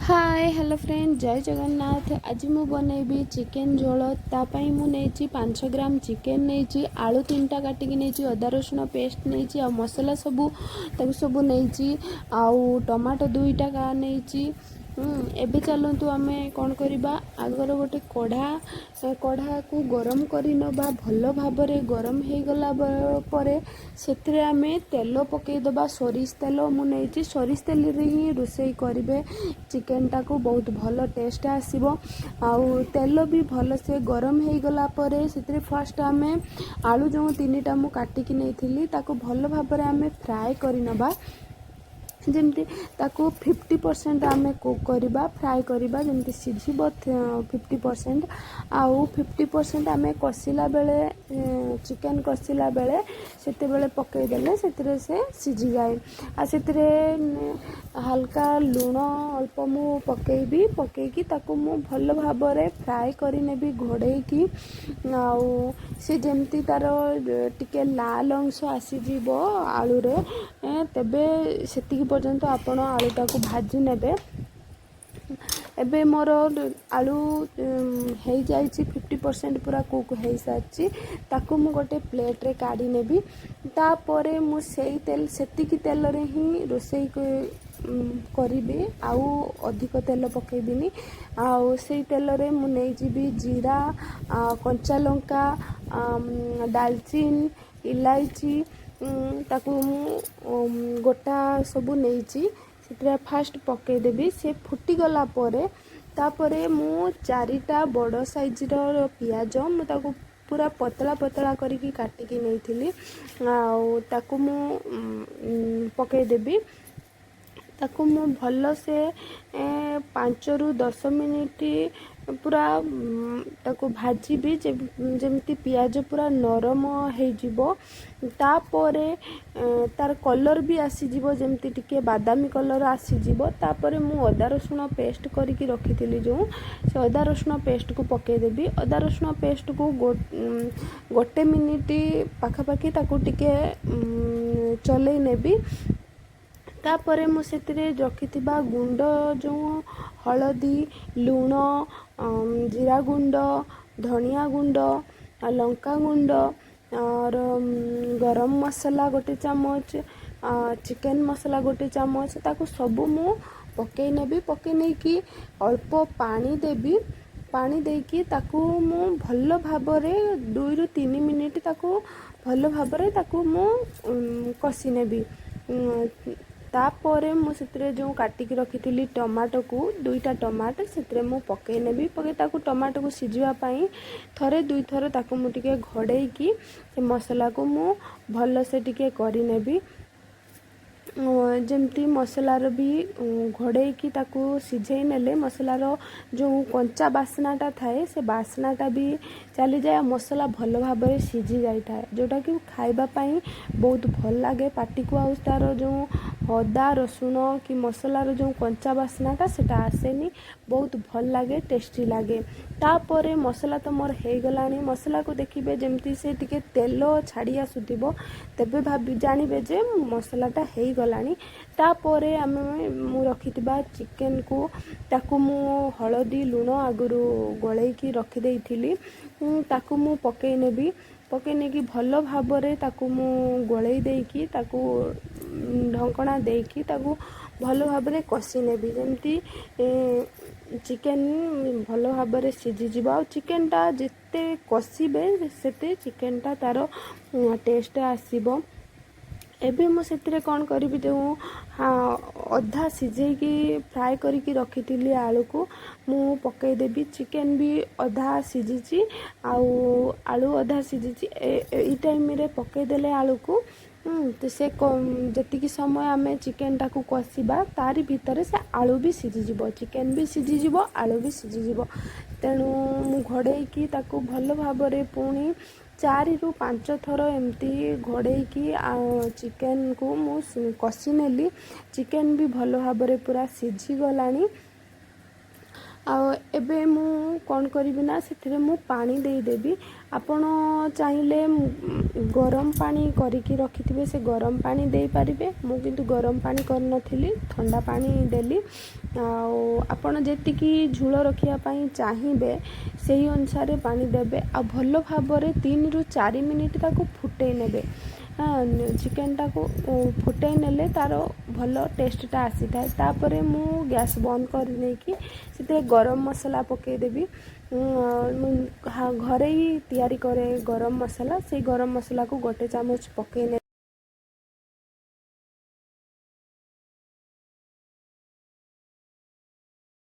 ହାଏ, hello friend, ଜୟ ଜଗନ୍ନାଥ। ଆଜି ମୁଁ ବନେଇବି ଚିକେନ୍ ଝୋଳ। ତା ପାଇଁ ମୁଁ ନେଇଛି 500 ଗ୍ରାମ ଚିକେନ୍ ନେଇଛି, ଆଳୁ ତିନିଟା କାଟିକି ନେଇଛି, ଅଦା ରସୁଣ ପେଷ୍ଟ ନେଇଛି ଆଉ ମସଲା ସବୁ ତାକୁ ସବୁ ନେଇଛି ଆଉ ଟମାଟୋ ଦୁଇଟା ନେଇଛି। ଏବେ ଚାଲନ୍ତୁ, ଆମେ କ'ଣ କରିବା? ଆଗର ଗୋଟେ କଢ଼ାକୁ ଗରମ କରି ନେବା। ଭଲ ଭାବରେ ଗରମ ହେଇଗଲା ପରେ ସେଥିରେ ଆମେ ତେଲ ପକାଇଦେବା। ସୋରିଷ ତେଲ ମୁଁ ନେଇଛି। ସୋରିଷ ତେଲରେ ହିଁ ରୋଷେଇ କରିବେ ଚିକେନଟାକୁ, ବହୁତ ଭଲ ଟେଷ୍ଟ ଆସିବ। ଆଉ ତେଲ ବି ଭଲସେ ଗରମ ହେଇଗଲା ପରେ ସେଥିରେ ଫାଷ୍ଟ ଆମେ ଆଳୁ ଯେଉଁ ତିନିଟା ମୁଁ କାଟିକି ନେଇଥିଲି, ତାକୁ ଭଲ ଭାବରେ ଆମେ ଫ୍ରାଏ କରିନେବା। ଯେମିତି ତାକୁ 50% ଆମେ କୁକ୍ କରିବା, ଫ୍ରାଏ କରିବା, ଯେମିତି ସିଝିବ 50%। ଆଉ 50% ଆମେ କଷିଲା ବେଳେ, ଚିକେନ୍ କଷିଲା ବେଳେ ସେତେବେଳେ ପକାଇଦେଲେ ସେଥିରେ ସେ ସିଝିଯାଏ। ଆଉ ସେଥିରେ ହାଲକା ଲୁଣ ଅଳ୍ପ ମୁଁ ପକାଇବି। ପକାଇକି ତାକୁ ମୁଁ ଭଲ ଭାବରେ ଫ୍ରାଏ କରିନେବି ଘୋଡ଼େଇକି। ଆଉ ସେ ଯେମିତି ତା'ର ଟିକେ ଲାଲ ଅଂଶ ଆସିଯିବ ଆଳୁରେ, ତେବେ ସେତିକି ପର୍ଯ୍ୟନ୍ତ ଆପଣ ଆଳୁଟାକୁ ଭାଜି ନେବେ। ଏବେ ମୋର ଆଳୁ ହେଇଯାଇଛି, 50% ପୁରା କୁକ୍ ହେଇସାରିଛି। ତାକୁ ମୁଁ ଗୋଟେ ପ୍ଲେଟ୍ରେ କାଢ଼ି ନେବି। ତାପରେ ମୁଁ ସେଇ ତେଲ, ସେତିକି ତେଲରେ ହିଁ ରୋଷେଇ କରିବି, ଆଉ ଅଧିକ ତେଲ ପକାଇବିନି। ଆଉ ସେଇ ତେଲରେ ମୁଁ ନେଇଯିବି ଜିରା, କଞ୍ଚା ଲଙ୍କା, ଡାଲଚିନି, ଇଲାଇଚି, ତାକୁ ମୁଁ ଗୋଟା ସବୁ ନେଇଛି। ସେଥିରେ ଫାଷ୍ଟ ପକାଇଦେବି। ସେ ଫୁଟିଗଲା ପରେ ତାପରେ ମୁଁ ଚାରିଟା ବଡ଼ ସାଇଜ୍ର ପିଆଜ, ମୁଁ ତାକୁ ପୁରା ପତଳା ପତଳା କରିକି କାଟିକି ନେଇଥିଲି, ଆଉ ତାକୁ ମୁଁ ପକାଇଦେବି। ତାକୁ ମୁଁ ଭଲସେ 5ରୁ 10 ମିନିଟ୍ ପୁରା ତାକୁ ଭାଜିବି, ଯେମିତି ପିଆଜ ପୁରା ନରମ ହେଇଯିବ। ତାପରେ ତାର କଲର୍ ବି ଆସିଯିବ, ଯେମିତି ଟିକେ ବାଦାମୀ କଲର୍ ଆସିଯିବ। ତାପରେ ମୁଁ ଅଦା ରସୁଣ ପେଷ୍ଟ କରିକି ରଖିଥିଲି ଯେଉଁ, ସେ ଅଦା ରସୁଣ ପେଷ୍ଟକୁ ପକାଇଦେବି। ଅଦା ରସୁଣ ପେଷ୍ଟକୁ ଗୋଟେ ମିନିଟ୍ ପାଖାପାଖି ତାକୁ ଟିକେ ଚଲେଇ ନେବି। ତାପରେ ମୁଁ ସେଥିରେ ରଖିଥିବା ଗୁଣ୍ଡ ଯେଉଁ ହଳଦୀ, ଲୁଣ, ଜିରା ଗୁଣ୍ଡ, ଧନିଆ ଗୁଣ୍ଡ, ଲଙ୍କା ଗୁଣ୍ଡ, ଗରମ ମସଲା ଗୋଟେ ଚାମଚ, ଚିକେନ୍ ମସଲା ଗୋଟେ ଚାମଚ, ତାକୁ ସବୁ ମୁଁ ପକାଇ ନେବି। ପକାଇ ନେଇକି ଅଳ୍ପ ପାଣି ଦେବି। ପାଣି ଦେଇକି ତାକୁ ମୁଁ ଭଲ ଭାବରେ 2ରୁ 3 ମିନିଟ୍ ତାକୁ ଭଲ ଭାବରେ ତାକୁ ମୁଁ କଷି ନେବି। ତାପରେ ମୁଁ ସେଥିରେ ଯେଉଁ କାଟିକି ରଖିଥିଲି ଟମାଟୋକୁ, ଦୁଇଟା ଟମାଟୋ ସେଥିରେ ମୁଁ ପକାଇ ନେବି। ପକାଇ ତାକୁ ଟମାଟୋକୁ ସିଝିବା ପାଇଁ ଥରେ ଦୁଇଥର ତାକୁ ମୁଁ ଟିକେ ଘୋଡ଼େଇକି ସେ ମସଲାକୁ ମୁଁ ଭଲସେ ଟିକେ କରିନେବି। ଯେମିତି ମସଲାର ବି ଘୋଡ଼େଇକି ତାକୁ ସିଝେଇ ନେଲେ ମସଲାର ଯେଉଁ କଞ୍ଚା ବାସ୍ନାଟା ଥାଏ, ସେ ବାସ୍ନାଟା ବି ଚାଲିଯାଏ ଆଉ ମସଲା ଭଲ ଭାବରେ ସିଝି ଯାଇଥାଏ, ଯେଉଁଟାକି ଖାଇବା ପାଇଁ ବହୁତ ଭଲ ଲାଗେ ପାଟିକୁ। ଆଉ ତା'ର ଯେଉଁ ଅଦା ରସୁଣ କି ମସଲାର ଯେଉଁ କଞ୍ଚା ବାସ୍ନାଟା, ସେଇଟା ଆସେନି। ବହୁତ ଭଲ ଲାଗେ, ଟେଷ୍ଟି ଲାଗେ। ତାପରେ ମସଲା ତ ମୋର ହେଇଗଲାଣି। ମସଲାକୁ ଦେଖିବେ, ଯେମିତି ସେ ଟିକେ ତେଲ ଛାଡ଼ି ଆସୁଥିବ, ତେବେ ଭାବି ଜାଣିବେ ଯେ ମସଲାଟା ହେଇଗଲାଣି। ତାପରେ ଆମେ ମୁଁ ରଖିଥିବା ଚିକେନକୁ, ତାକୁ ମୁଁ ହଳଦୀ ଲୁଣ ଆଗରୁ ଗୋଳେଇକି ରଖିଦେଇଥିଲି, ତାକୁ ମୁଁ ପକାଇ ନେବି। ପକାଇ ନେଇକି ଭଲ ଭାବରେ ତାକୁ ମୁଁ ଗୋଳେଇ ଦେଇକି, ତାକୁ ଢଙ୍କଣା ଦେଇକି ତାକୁ ଭଲ ଭାବରେ କଷି ନେବି, ଯେମିତି ଚିକେନ୍ ଭଲ ଭାବରେ ସିଝିଯିବ। ଆଉ ଚିକେନଟା ଯେତେ କଷିବେ, ସେତେ ଚିକେନଟା ତା'ର ଟେଷ୍ଟ ଆସିବ। ଏବେ ମୁଁ ସେଥିରେ କ'ଣ କରିବି? ଯେଉଁ ଅଧା ସିଝେଇକି ଫ୍ରାଏ କରିକି ରଖିଥିଲି ଆଳୁକୁ ମୁଁ ପକାଇଦେବି। ଚିକେନ୍ ବି ଅଧା ସିଝିଛି ଆଉ ଆଳୁ ଅଧା ସିଝିଛି। ଏଇ ଟାଇମ୍ରେ ପକାଇଦେଲେ ଆଳୁକୁ ତ ସେ ଯେତିକି ସମୟ ଆମେ ଚିକେନଟାକୁ କଷିବା, ତାରି ଭିତରେ ସେ ଆଳୁ ବି ସିଝିଯିବ, ଚିକେନ୍ ବି ସିଝିଯିବ, ଆଳୁ ବି ସିଝିଯିବ। ତେଣୁ ମୁଁ ଘୋଡ଼େଇକି ତାକୁ ଭଲ ଭାବରେ ପୁଣି 4ରୁ 5 ଥର ଏମିତି ଘୋଡ଼େଇକି ଚିକେନକୁ ମୁଁ କଷି ନେଲି। ଚିକେନ୍ ବି ଭଲ ଭାବରେ ପୁରା ସିଝିଗଲାଣି। ଆଉ ଏବେ ମୁଁ କ'ଣ କରିବି ନା, ସେଥିରେ ମୁଁ ପାଣି ଦେଇଦେବି। ଆପଣ ଚାହିଁଲେ ଗରମ ପାଣି କରିକି ରଖିଥିବେ, ସେ ଗରମ ପାଣି ଦେଇପାରିବେ। ମୁଁ କିନ୍ତୁ ଗରମ ପାଣି କରିନଥିଲି, ଥଣ୍ଡା ପାଣି ଦେଲି। ଆଉ ଆପଣ ଯେତିକି ଝୋଳ ରଖିବା ପାଇଁ ଚାହିଁବେ, ସେଇ ଅନୁସାରେ ପାଣି ଦେବେ। ଆଉ ଭଲ ଭାବରେ 3ରୁ 4 ମିନିଟ୍ ତାକୁ ଫୁଟେଇ ନେବେ। ଚିକେନଟାକୁ ଫୁଟେଇ ନେଲେ ତା'ର ଭଲ ଟେଷ୍ଟଟା ଆସିଥାଏ। ତାପରେ ମୁଁ ଗ୍ୟାସ୍ ବନ୍ଦ କରିନେଇକି ସେଥିରେ ଗରମ ମସଲା ପକାଇଦେବି। ମୁଁ ଘରେ ହିଁ ତିଆରି କରେ ଗରମ ମସଲା। ସେଇ ଗରମ ମସଲାକୁ ଗୋଟେ ଚାମଚ ପକାଇ ନେବି।